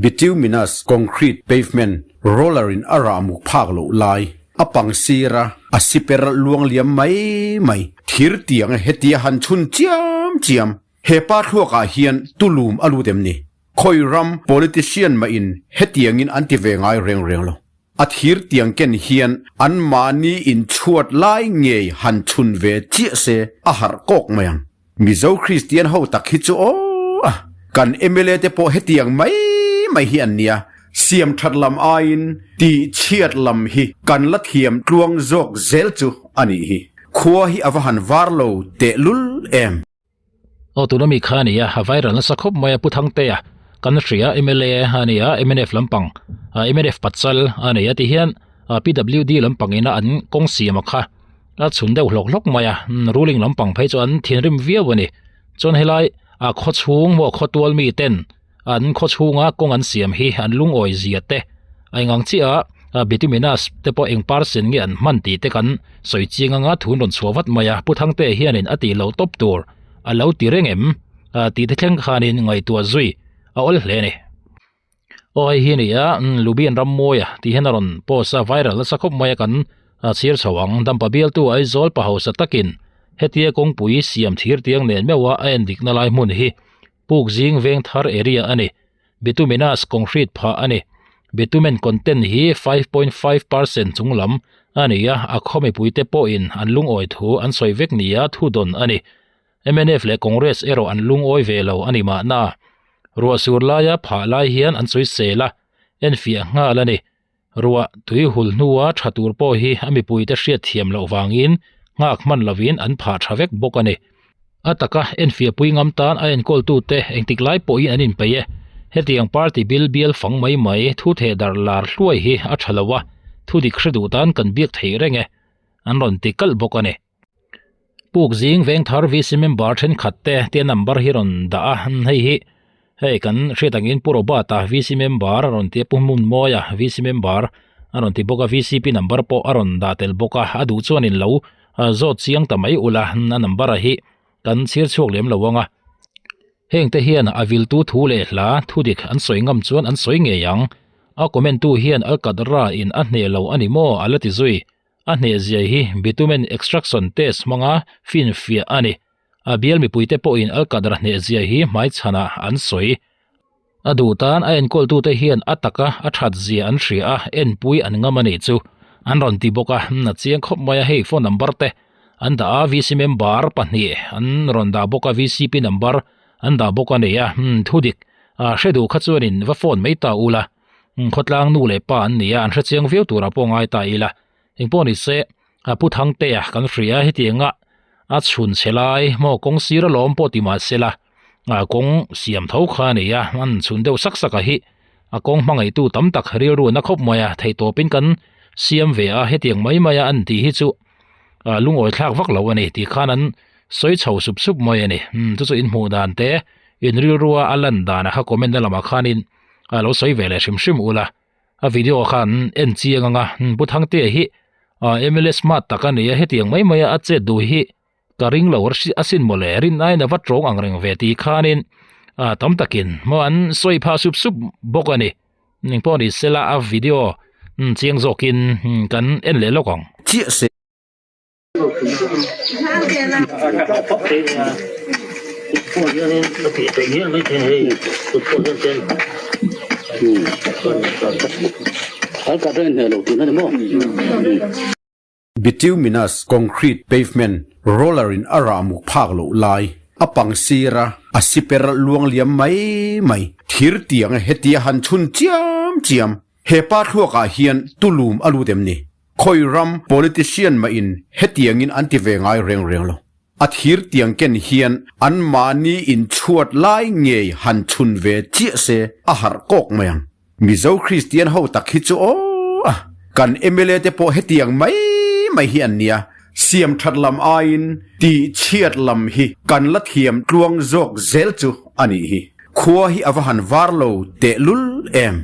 Bituminous concrete pavement roller in a rah muk phak loh lai a pang sir a, a siper luang liam mai mai. Thir tiang hetia han chhun chiam chiam. He pa thluak ah hian tulum a lut em ni? Khawi ram politician mah in hetiang in an ti ve ngai reng reng lo. A thir tiang ken hian an mahni in chhuat lai ngei han chhun ve chiah se a harh kawk mai ang. Mizo Kristian ho tak hi chu aw a, kan mla te pawh hetiang mai mai hi an nia, siam that lam aiin tih chhiat lam hi kan la thiam tluang zawk zel chu a nih hi. Khua hi a va han var lo tehlul em. Aw tuna mi kha a ni a, a viral nasa khawp mai a Pu Thangtea kan hria mla a ni a mnf lampang mnf pachal a ni a ti hian PWD lampang ina an kawng siam a kha a chhun deuh hlawk hlawk mai a ruling lampang phei chu an thinrim viau a ni chuan helai a khaw chhung maw khaw tual mi ten An khaw chhunga kawng an siam hi an lungawi zia te, a engang chiah a bituminous te pawh eng percent nge an hman tih te kan sawi chiang anga thun rawn chhuah vat mai a, Pu Thangte hianin a tih lo tawp tur a lo ti reng em? tih te thleng khanin ngaihtuah zui a awl hle a ni. Aw hei hi a ni a, Lubian Rammawia tih hian a rawn post a, viral nasa khawp mai a kan chhir chho ang. Dampa bialtu Aizawl pa hausa takin hetia kawngpui siam thir tiang nen meuha a endikna lai hmun hi Puk zing veng thar area a ni. Bituminous concrete phah a ni. Bitumen content hi 5.5% chung lam a ni a, a khaw mipuite pawhin an lungawi thu an sawi vek nia thu dawn a ni. Mnf leh Congress erawh an lungawi ve lo a ni mahna. Ruah sur laia phah lai hian an sawi sel a, enfiah nghal a ni. Ruah tui hul hnua tha tur pawh hi a mipuite hriat thiam loh vangin nghak hman lovin an phah tha vek bawk a ni. A taka enfiahpui ngam tan a enkawltute engtik lai pawhin an inpeih e. Hetiang party bil bial fang mai mai thu theh darh lar hluai hi a tha lo a, thu dik hre duh tan kan biak theih reng e, an rawn ti kalh bawk a ni. Puk zing veng thar VC member thenkhat te tia number hi rawn dah a, hei hi hei kan hriat angin Pu Robert-a VC member a rawn ti a, Pu Hmunmawia VC member a rawn ti bawk a, VCP number pawh a rawn dah tel bawk a, a duh chuan in lo zawt chiang ta mai ula a number a hi kan chhir chhuak lem lo ang a. Heng te hian a viltu thu leh hla thudik an sawi ngam chuan an sawi ngei ang, a comment tu hian Alkatra in a hneh lo a ni maw a la ti zui. A hnehzia hi bitumen extraction test hmanga finfiah a ni. A bial mipuite pawhin Al-Qadr hnehzia hi hmaichhanah an sawi. A duh tan a enkawltute hian a taka a thatzia an hria a, enpui an ngam a nih chu an rawn ti bawk a. A chiang khawp mai a, hei phone number te an dah a, VC member pahnih an rawn dah bawk a, VCP number an dah bawk a ni a. Thudik hre duh kha chuanin va phone mai ta ula. Khawtlang nu leh pa an ni a, an hrechiang viau turah pawh ngai ta ila. Engpawh ni se, a Pu Thangtea kan hria hetianga a chhun chhe lai maw kawng sir alawm pawh ti mah sela, a kawng siam tho kha a ni a, an chhun deuh sak sak a hi a kawng hmangaihtu tam tak rilru na khawp mai a, theihtawpin kan siam ve a, hetiang mai mai a an tih hi chu lungawi thlak vak lo a ni tih khan an sawi chho sup sup mai a ni. Chu chu inhmuh dan te, in rilrua a lan dan a kha comment na lamah khanin a lo sawi ve leh hrim hrim ula a video khan en chiang anga Pu Thangtea hi mla smart tak a ni a hetiang mai mai a a chet duh hi ka ring lo a sin mawle rin aiin a va tawng ang reng ve tih khanin tam takin maw an sawi phah sup sup bawk a ni eng pawh ni sela a video chiang zawkin kan en leh lawk ang. Chiah se. Bituminous concrete pavement roller in a rah muk phak loh lai a pang sir a, a siper luang liam mai mai. Thir tiang hetia han chhun chiam chiam. He pa thluak ah hian tulum a lut em ni? Khawi ram politician mah in hetiang in an ti ve ngai reng reng lo. A thir tiang ken hian an mahni in chhuat lai ngei han chhun ve chiah se a harh kawk mai ang. Mizo Kristian ho tak hi chu aw a, kan mla te pawh hetiang mai mai hi an nia, siam that lam aiin tih chhiat lam hi kan la thiam tluang zawk zel chu a nih hi. Khua hi a va han var lo tehlul em.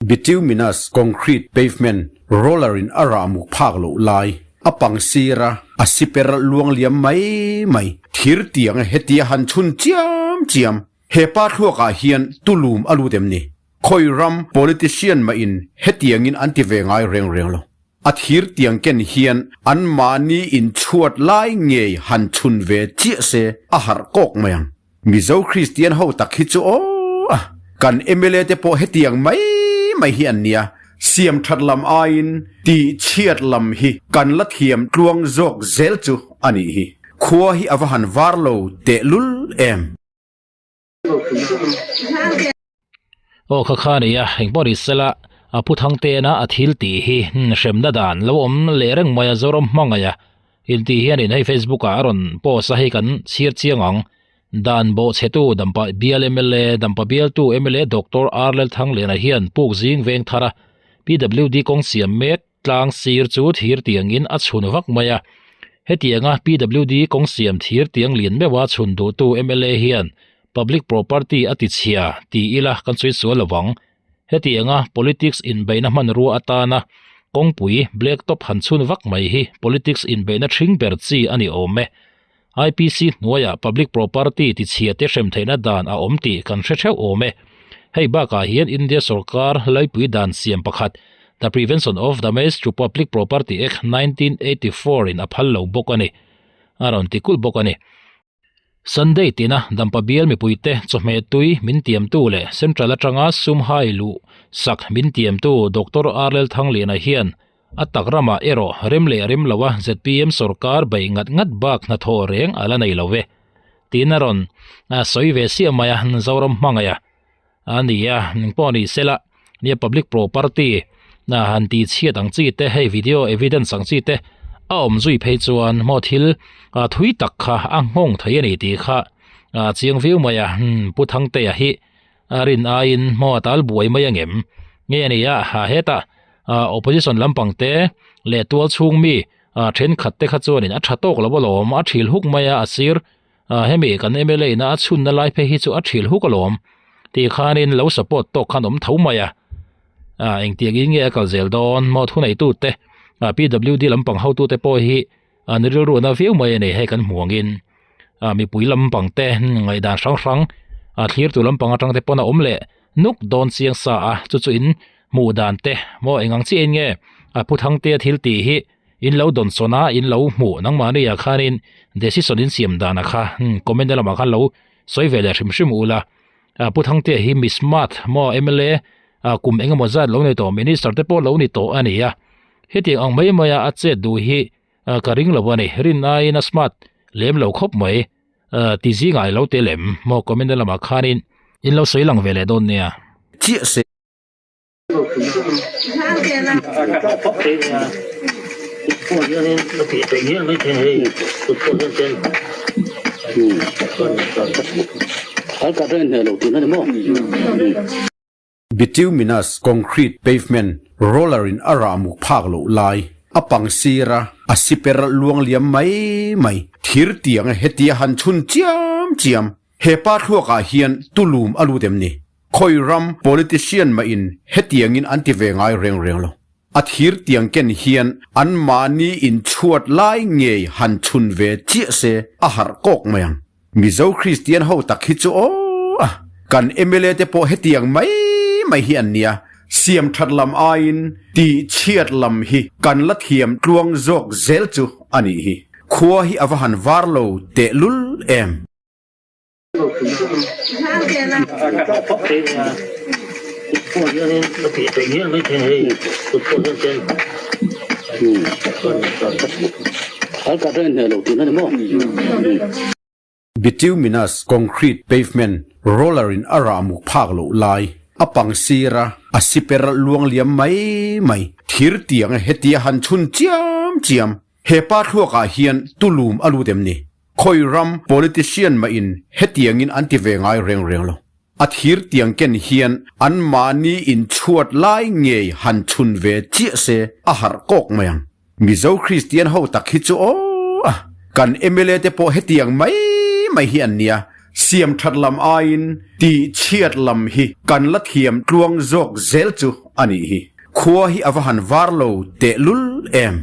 Bituminous concrete pavement roller in a rah muk phak loh lai, a pang sira a siper luang liam mai mai, thir tiang hetia han chhun chiam chiam. He pa thluakah hian tulum a lut em ni? Khawi ram politician mah in hetiangin an ti ve ngai reng reng lo. A thir tiang ken hian anmahni inchhuat lai ngei han chhun ve chiah se a harh kawk mai ang. Mizo Kristian ho tak hi chu aw a, kan mla te pawh hetiang mai mai hi an nia, siam that lam aiin tih chhiat lam hi kan la thiam tluang zawk zel chu a nih hi. Khua hi a va han var lo tehlul em. Aw kha kha nia, engpawh ni sela a Pu Thangtena a thil tih hi hremna dan lo awm leh reng mai a Zoram hmangaih a intih hianin hei Facebook ah a rawn post a hei kan chhiar chiang ang. Dan bawhchhetu Dampa bial mla Dampa bialtu mla Doctor R Lalthangliana hian puk zing veng thar a PWD kawng siam mek Tlang sir chu thir tiangin a chhun vak mai a, hetianga PWD kawng siam thir tiang lian meuha chhun duhtu mla hian public property a ti chhia ti ila kan sawi sual lo vang. Hetianga politics inbeihna hmanrua atana kawngpui black top han chhun vak mai hi politics inbeihna thring ber chi a ni awm e. IPC hnuaiah public property tichhia te hrem theihna dan a awm tih kan hre theuh awm e. Hei bakah hian India sorkar laipui dan siam pakhat, The Prevention of Damage to Public Property Act, 1984 in a phal lo bawk a ni. A rawn ti kulh bawk a ni. Sunday tina Dampa bial mipuite chawhmeh tui min tiamtu leh Central atanga sum hai luh sak min tiamtu Doctor R Lalthangliana hian A tak ramah erawh rem leh rem loa zpm sorkar beih ngat ngat bak hnathawh reng a la nei lo ve. Tiin a rawn sawi ve siah mai a, Zoram hmangaih a a ni a, eng pawh ni sela, nia public property han tih chhiat ang chi te, hei video evidence ang chi te a awm zui phei chuan maw thil thui tak kha a nghawng thei a ni tih kha chiang viau mai a, Pu Thangtea hi a rin aiin maw a tal buai mai angem nge a ni a, hetah Opposition lampang te leh tual chhung mi thenkhat te kha chuanin a tha tawk lo alawm, a thil huk mai a, a sir hemi kan mla ina a chhunna lai phei hi chu a thil huk alawm tih khanin lo support tawk khan awm tho mai a, engtiang in nge a kal zel dawn maw thuneitu te PWD lampang hotu te pawh hi an rilru na viau mai a ni hei kan hmu angin mipui lampang te ngaihdan hrang hrang thlir tu lampang atang te pawn a awm leh nuk dawn chiang sa a chu chu in hmuh dan te maw eng ang chiah in nge a pu thangte a thil tih hi in lo dawn sawn a in lo hmuh nangmahni ah khanin decision in siam dan a kha comment na lamah khan lo sawi ve leh hrim hrim ula pu thangte hi mi smart maw mla kum eng emaw zat lo ni tawh minister te pawh lo ni tawh a ni a hetiang ang mai mai a a chet duh hi ka ring lo a ni rin aiin a smart lem lo khawp mai ti zingah i lo tel em maw comment na lamah khanin in lo sawi lang ve leh dawn nia. Chiah se. Bituminous concrete pavement roller in a rah muk phak loh lai, a pang sira a siper luang liam mai mai, thir tiang hetia han chhun chiam chiam. He pa thluakah hian tulum a lut em ni? Khawi ram politician mah in hetiangin an ti ve ngai reng reng lo. A thir tiang ken hian anmahni inchhuat lai ngei han chhun ve chiah se a harh kawk mai ang. Mizo Kristian ho tak hi chu aw a, kan mla te pawh hetiang mai mai hi an nia, siam that lam aiin tih chhiat lam hi kan la thiam tluang zawk zel chu a nih hi. Khua hi a va han var lo tehlul em. Bituminous concrete pavement roller in a rah muk phak loh lai, a pang sira a siper luang liam mai mai, thir tiang hetia han chhun chiam chiam. He pa thluakah hian tulum a lut em ni? Khawi ram politician mah in hetiangin an ti ve ngai reng reng lo. A thir tiang ken hian anmahni inchhuat lai ngei han chhun ve chiah se a harh kawk mai ang. Mizo Kristian ho tak hi chu aw a, kan mla te pawh hetiang mai mai hi an nia, siam that lam aiin tih chhiat lam hi kan la thiam tluang zawk zel chu a nih hi. Khua hi a va han var lo tehlul em.